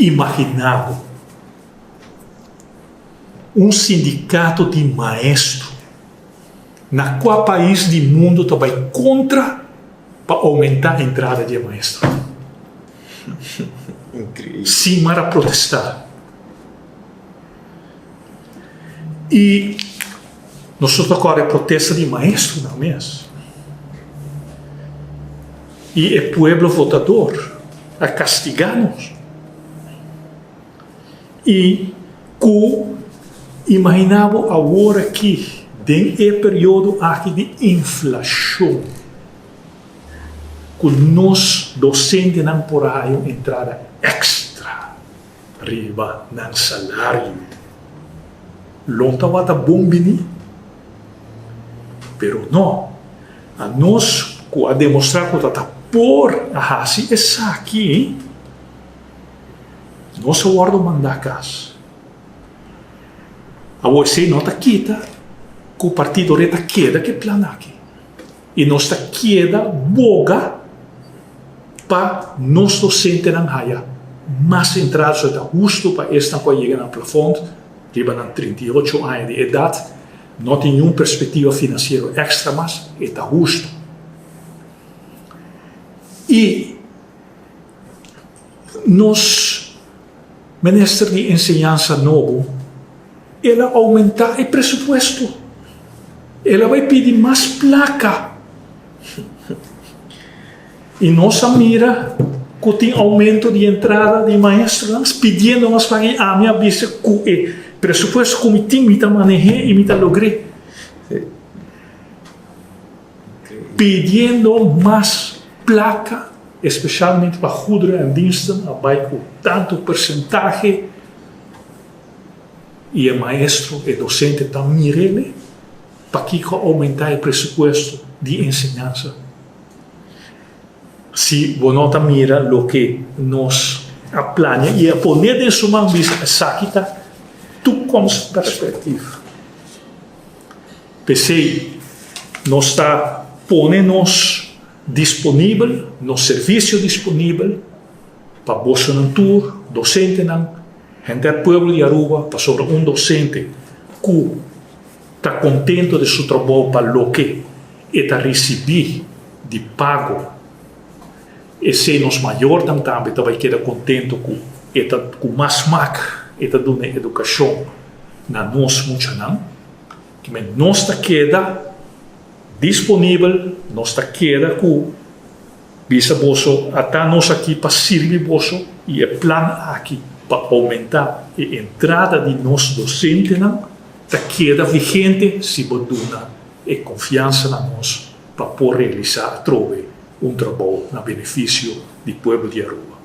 Imaginá bo, un sindikato di maestro na kua pais di mundu ta bai kontra pa oumentá entrada di e maestro? Sin mara protestá. I nos ta kòrda e protesta di maestronan mes. I e pueblo votador a kastigá nos. I ku imaginá bo awor aki den e periodo aki di inflashon ku nos dosentenan por a haña un entrada èkstra riba nan salario. Lo tabata bon bini? Pero no, anos ku a demostrá ku ta ta por a hasi esaki, nos a wòrdu mandá kas. Awor esei no ta kita ku Partido Red ta keda ku e plan aki. I nos ta keda boga pa nos dosentenan haya mas entrada, so e ta hustu pa esnan ku a yega nan plafond riba nan 38 aña di edat, no tin niun perspektiva finansiero èkstra mas, e ta hustu. I nos minister di enseñansa nobo, el a oumentá e presupuesto, el a bai pidi mas plaka. I nos a mira ku tin oumento di entrada di maestronan pidiendo mas plaka i ami a bisa ku e presupuesto ku mi tin mi ta maneh'é i mi ta logr'é. Pidiendo mas plaka, especialmente pa goederen en diensten a bai ku tantu persentahe i e maestro, e docente ta mir'é pakiko a oumentá e presupuesto di enseñansa. Si bo no ta mira loke nos a plania i a pone den su man bisa esaki ta toekomstperspectief. P'esei nos ta pone nos disponibel, nos servisio disponibel pa bosonan tur, dosentenan, henter pueblo di Aruba, pasobra un dosente ku ta kontento di su trabou pa loke e ta risibí di pago. Esei nos mayornan tambe ta bai keda kontento ku e ta ku mas smak e ta duna edukashon na nos muchanan. Kimen nos ta keda disponibel, nos ta keda ku bisa boso ata nos aki pa sirbi boso i e plan aki pa oumentá e entrada di nos dosentenan ta keda vigente si bo duna e konfiansa na nos pa por realisá atrobe un trabou na benefisio di pueblo di Aruba.